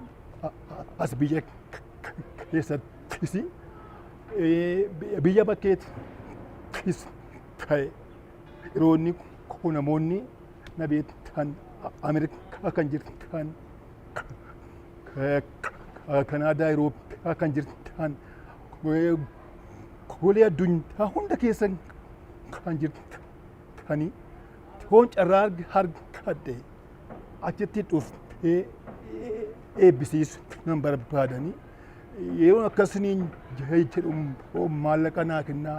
as biyya keessattis biyya bakkeettis ta'e yeroo inni namoonni na beektan Ameerikaa kan jirtan, Kanaadaa, Awurooppaa kan jirtan, golee addunyaa hunda keessa kan jirtanii hoon carraa argadhe achitti dhuftee eebbisiisu nan barbaadanii yeroon akkasiniin jedhu maallaqa naa kennaa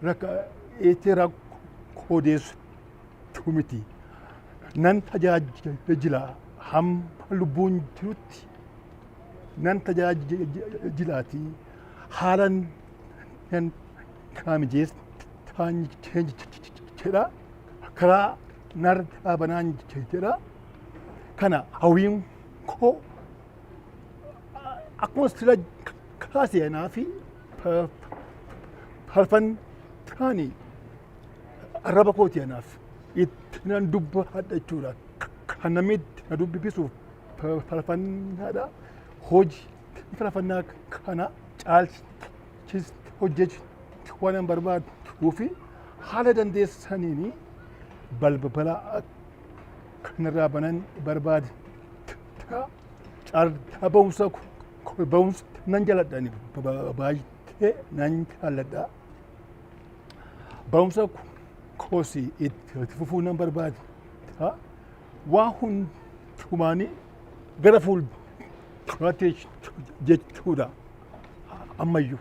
rakka itti rakkoo deessu miti. Nan tajaajila hamma lubbuun jirutti nan tajaajilaati haalan nan mijeessaan jedha, karaa narraa banaan jedha. Kana hawwiin koo akkuma sila kaasee anaa fi faarfantaani arraba kooti anaaf itti nan dubbadha jechuudha. Kan namni itti na dubbisuuf faarfannaadha. Hojii faarfannaa kana caalchis hojjechuu waan an barbaaduu fi haala dandeessaniin balbala kanarraa banan barbaade. Carraa ba'umsa ba'umsa nan jaaladha, baay'ee nan jaaladha. Barumsa koos itti fufuu nan barbaada. Waa hundumaanii gara fuulduraatti jechuudha ammayyuu.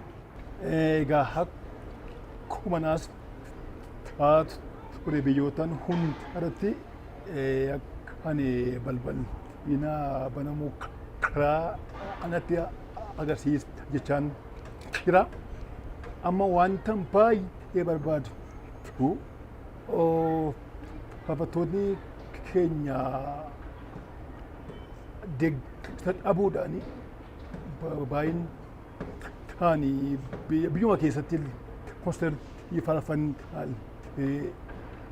Egaa akkuma naas taatu ture biyyootaan hunda irratti akka ani balballi banamuu karaa anatti agarsiisa jechaan jira. Amma wanta baay'ee barbaadu faarfattoonni keenya deeggarsa dhabuudhaan baay'een ta'anii biyyuma keessatti konsertii faarfannaa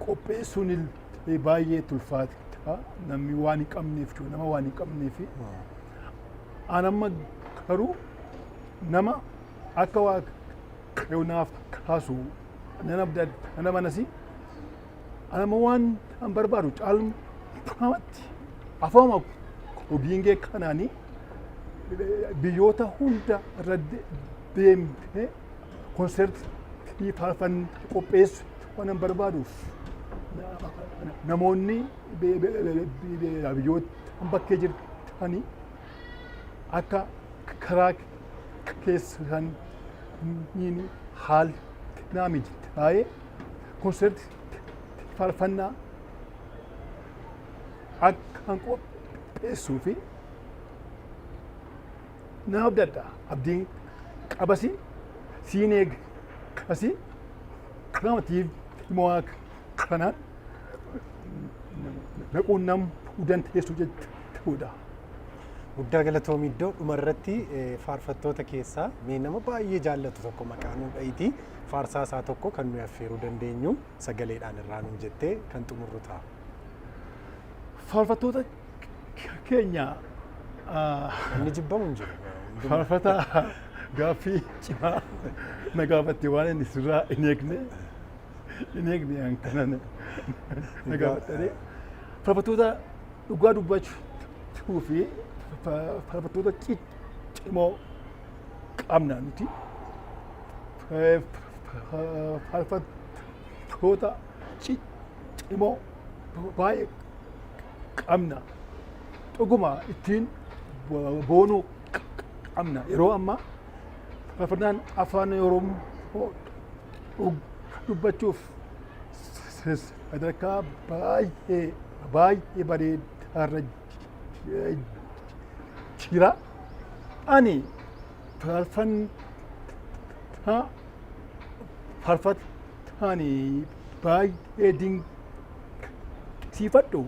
qopheessuun baay'ee ulfaata, namni waan hin qabneef, nama waan hin qabneef. An amma garuu nama akka Waaqayyo naaf kaasu nan abdadha, nan amanasi. An amma waan an barbaadu caalmaatti afaanuma giingee kanaanii biyyoota hunda irra deemtee konsertii faarfannaa qopheessu waan an barbaaduuf namoonni biyyoota bakkee jirtanii akka karaa keessan haal naa mijaa'ee konsertii faarfannaa akkan qopheessuu fi na abdadha. Abdiin qabasi, siin eegasi, kanamatiif immoo kanaan naquunnamuu dandeessu jechuudha. Guddaa galatoomi. Iddoo dhumarratti faarfattoota keessaa mee nama baay'ee jaallatu tokko maqaa nuu dha'iitii faarsaa isaa tokko kan nuyi affeeruu dandeenyu sagaleedhaan irraa nuun jettee kan xumurru ta'a. Faarfattoota keenya Inni jibbamu hin jiru. Faarfataa gaaffii cimaa na gaafatte, waan inni sirraa hin eegne an kana na gaafattanii. Faarfattoota dhugaa dubbachuu fi faarfattoota ciccimoo qabna nuti. Faarfattoota ciccimoo baay'ee Qabna. Dhuguma ittiin boonuu qabna. Yeroo ammaa faarfannaan afaan Oromoo dubbachuuf sadarkaa baay'ee baay'ee bareedaarra jira. Ani faarfannaa faarfataani baay'ee dinqisiifadhu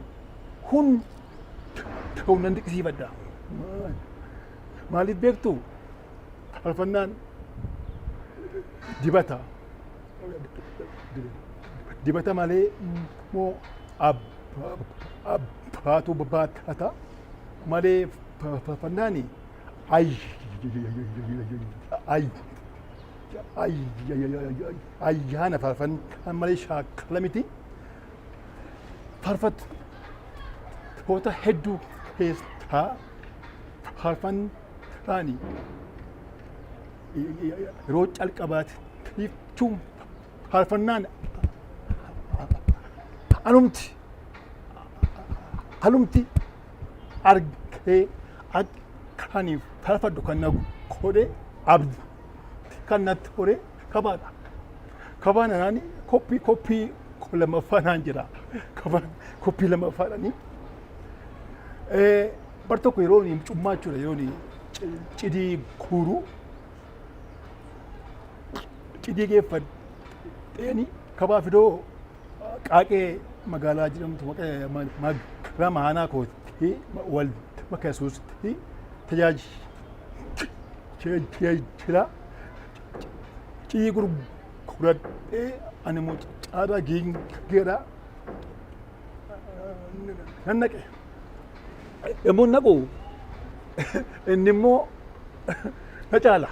ta'uu nan dinqisiifadha. Maaliif beektu? Faarfannaan dibata. Dibata malee immoo abbaatu baatata malee faarfannaan ayyaana faarfannaan malee shaakala miti. Faarfattoota hedduu keessaa faarfannaan yeroo calqabaatiif faarfannaan anumti argee akka ani faarfadhu kan na godhe, abdii kan natti hore kabaadha. Kabaan anaan koppii lammaffaa naan jira. Kabaan koppii lammaffaadhani. Bar tokko yeroo inni mucummaa jechuudha, yeroo inni cidii guuru cidii geeffadheeni kabaa fidoo Qaaqee magaalaa jedhamtu magaalaa maanaa kootti wal bakka Yesuusitti tajaajila cidii gurguradhee ani immoo caadaa giingeedha nan naqe. Yommuu naqu inni immoo na caala.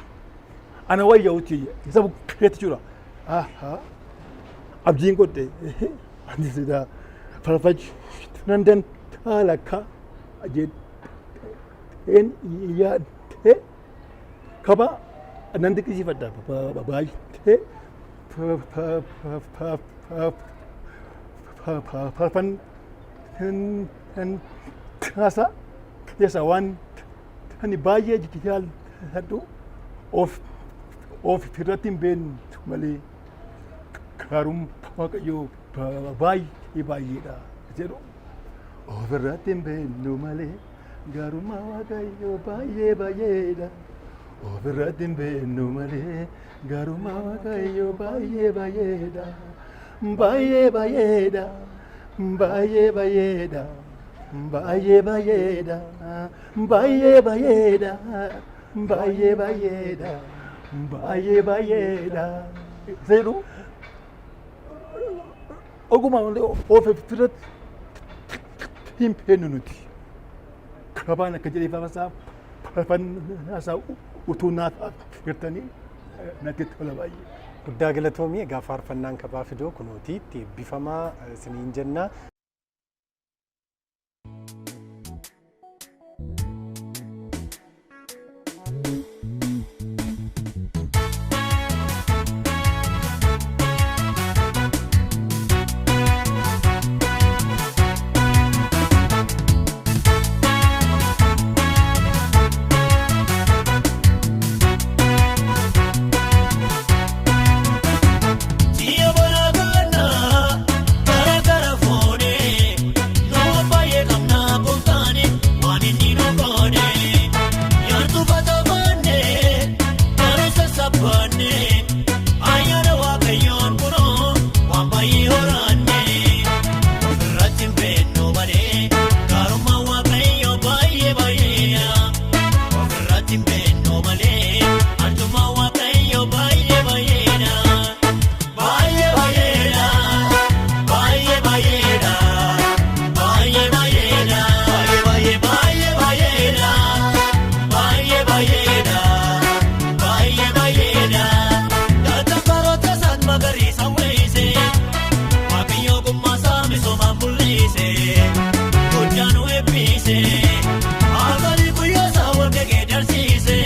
Ana wayya'utti isa bukkeetti jira. Abdiin godhe, ani sida farfachuu nan danda'a lakka jedheen yaadde. Kaba nan dinqisiifadha baay'ee, faarfannaa keessa waan ani baay'ee jaalladhu of of irratti hin beeknu malee gaarummaa Waaqayyoo baay'ee baay'eedha jedhu. Of irratti hin beeknu malee gaarummaa Waaqayyoo baay'ee baay'eedha. Of irratti hin beeknu malee gaarummaa Waaqayyoo baay'ee baay'eedha. Baay'ee baay'eedha. Baay'ee baay'eedha. Baay'ee baay'eedha. Baay'ee baay'eedha. Baay'ee baay'eedha. Baay'ee baay'eedha. Jedhu oguma of irratti hin beeknu nuti. Kabaan akka jedhee faarfasaa faarfannaa utuu naaf affeertanii natti tola baay'ee. Guddaa galatoomii. Egaa faarfannaan kabaa fidoo kunooti, itti eebbifamaa isiniin jenna. Ji'a bara kana gara gara foonee nu baay'ee qabna gooftaani waan inni nu goone yaaddu batabaanne gara sassaabbanne ayyaana Waaqayyoon kunoo waan baay'ee horanne. Ofirratti hin beeknu malee gaarummaan Waaqayyoo baay'ee baay'eedha. Ofirratti hin beeknu malee arjummaan Waaqayyoo baay'ee baay'eedha. Baay'ee baay'eedha. Baay'ee baay'eedha. Baay'ee baay'eedha. Baay'ee baay'ee baay'eedha. Baay'ee baay'eedha. Baay'ee baay'eedha. Dargaggoota isaan magariisa weeyse. Waaqayyo ogummaa isaa misoomaan mul'ise. Guddaa nu eebbise. Akali guyyaa isaa wal gagee darsiise.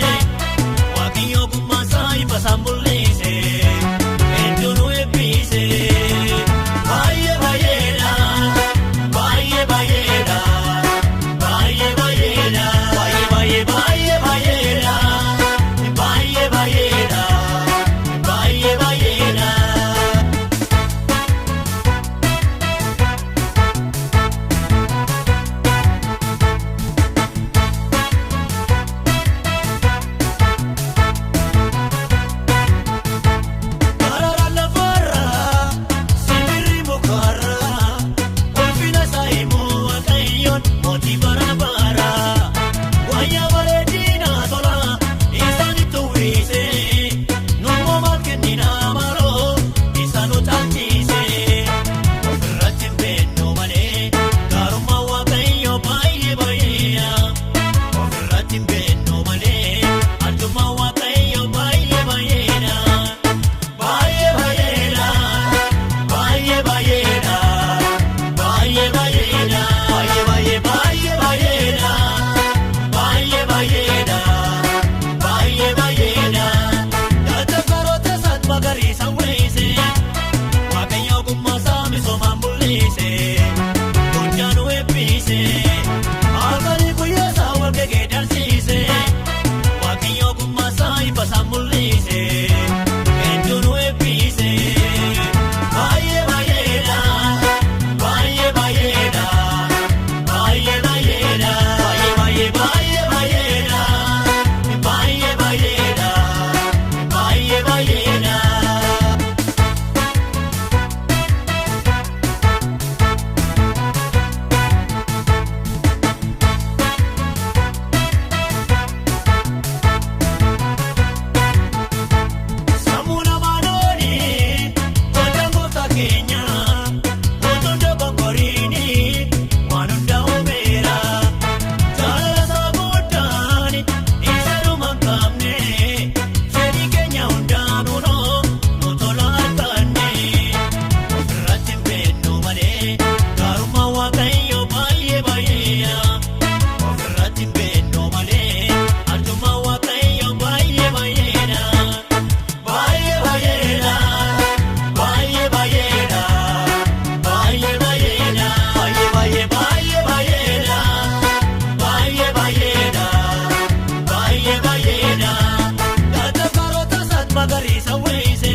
Magariisa weeyse,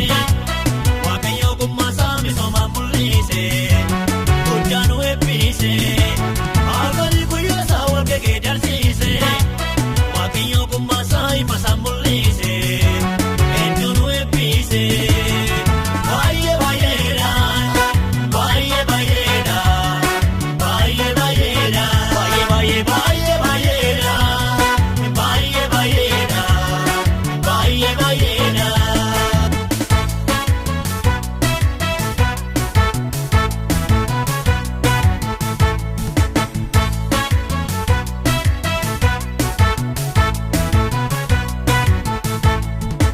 Waaqayyo ogummaa isaa misoomaan mul'ise, guddaa nu eebbise, halkanii guyyaa isaa wal gagee darsiise, Waaqayyo ogummaa isaa ifa isaa mul'ise, hedduu nu eebbise. Baay'ee baay'eedha, baay'ee baay'eedha, baay'ee baay'eedha, baay'ee baay'ee baay'ee baay'eedha, baay'ee baay'eedha, baay'ee baay'eedha.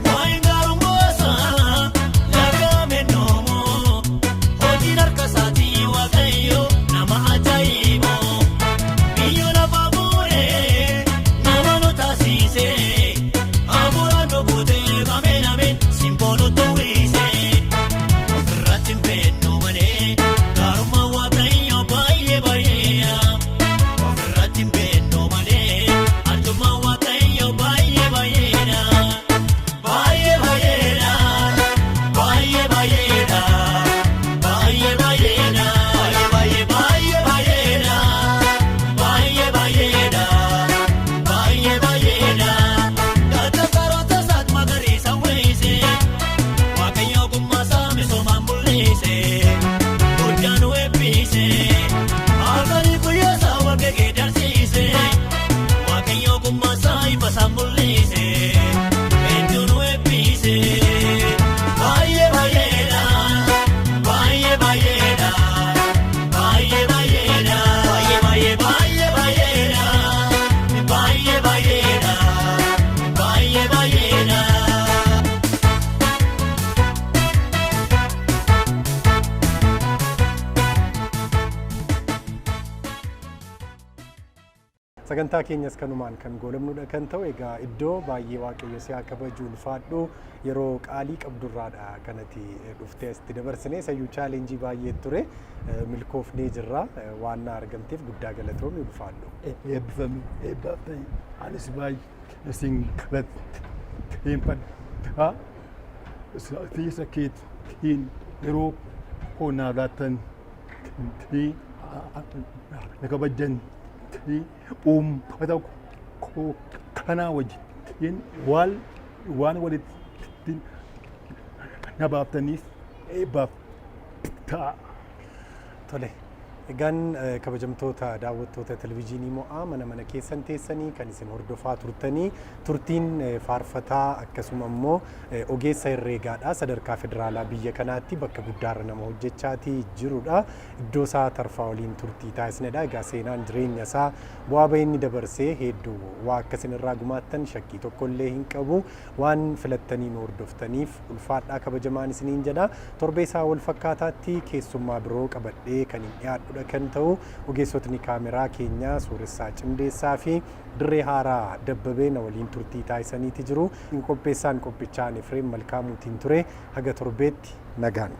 Waa'ee gaarummaa laga meenoomoo hojiin harka isaatii waaqayyo nama ajaa'iboo biyya lafa bu'ee nama nu taasisee hafuuraan nu guutee ameen ameen simboo nu tuwwisee ofirratti hin beeknu malee gaarummaa waaqayyo baay'ee baay'eedha ofirratti hin beeknu malee arjummaa waaqayyo baay'ee baay'eedha. Baay'ee baay'eedha, baay'ee baay'eedha, baay'ee baay'eedha, baay'ee baay'ee baay'eedha, baay'ee baay'eedha, baay'ee baay'eedha. Galata karoota isaat magariisa weeyse, Waaqayyo ogummaa isaa misoomaan mul'ise, guddaa nu eebbise, halkanii guyyaa isaa wal gagee darsiise, Waaqayyo ogummaa isaa ifa isaa mul'ise. Hedduu nu eebbise. Baay'ee baay'eedha, baay'ee baay'eedha, baay'ee baay'eedha, baay'ee baay'ee baay'eedha, baay'ee baay'eedha, baay'ee baay'eedha. Sagantaa keenyas kanumaan kan goolabnudha kan ta'u egaa iddoo baay'ee waaqayyo si haa kabaju ulfaadhu yeroo qaalii qabdurraadha kanati dhuftee asitti dabarsine sayyuu chaalenjii baay'ee ture milkoofnee jirra waan na argamteef guddaa galatoomi ulfaadhu. Eebbifame eebbaaf ta'e anis baay'ee isin galateeffadha. Fiisa keetiin yeroo koo naaf laattan na kabajjan uummata koo kanaa wajjin waan waan walitti na baaftaniif eebbaaf ta'a. Tole. Egaan kabajamtoota daawwattoota televizyiinii mo'aa mana mana keessan teessanii kan isin hordofaa turtanii turtiin faarfataa akkasuma immoo ogeessa herreegaadha sadarkaa federaalaa biyya kanaatti bakka guddaarra nama hojjechaatii jirudha. Iddoo isaa tarfaa waliin turtii taasisnedha. Egaa seenaan jireenya isaa bu'aa bahii inni dabarsee hedduu waa akkasin irraa gumaattan shakkii tokkollee hin qabu. Waan filattanii nu hordoftaniif ulfaadhaa kabajamaan isiniin jedha. Torbee isaa wal fakkaataatti keessummaa biroo qabadhee kan hin dhiyaadhudha kan ta'u ogeessotni kaameraa keenyaa Suuressaa Cimdeessaa fi Dirree Haaraa Dabbabee na waliin turtii taasisaniiti jiru. Qopheessaan qophichaa Efreem Malkaamuutiin ture haga torbeetti nagaan.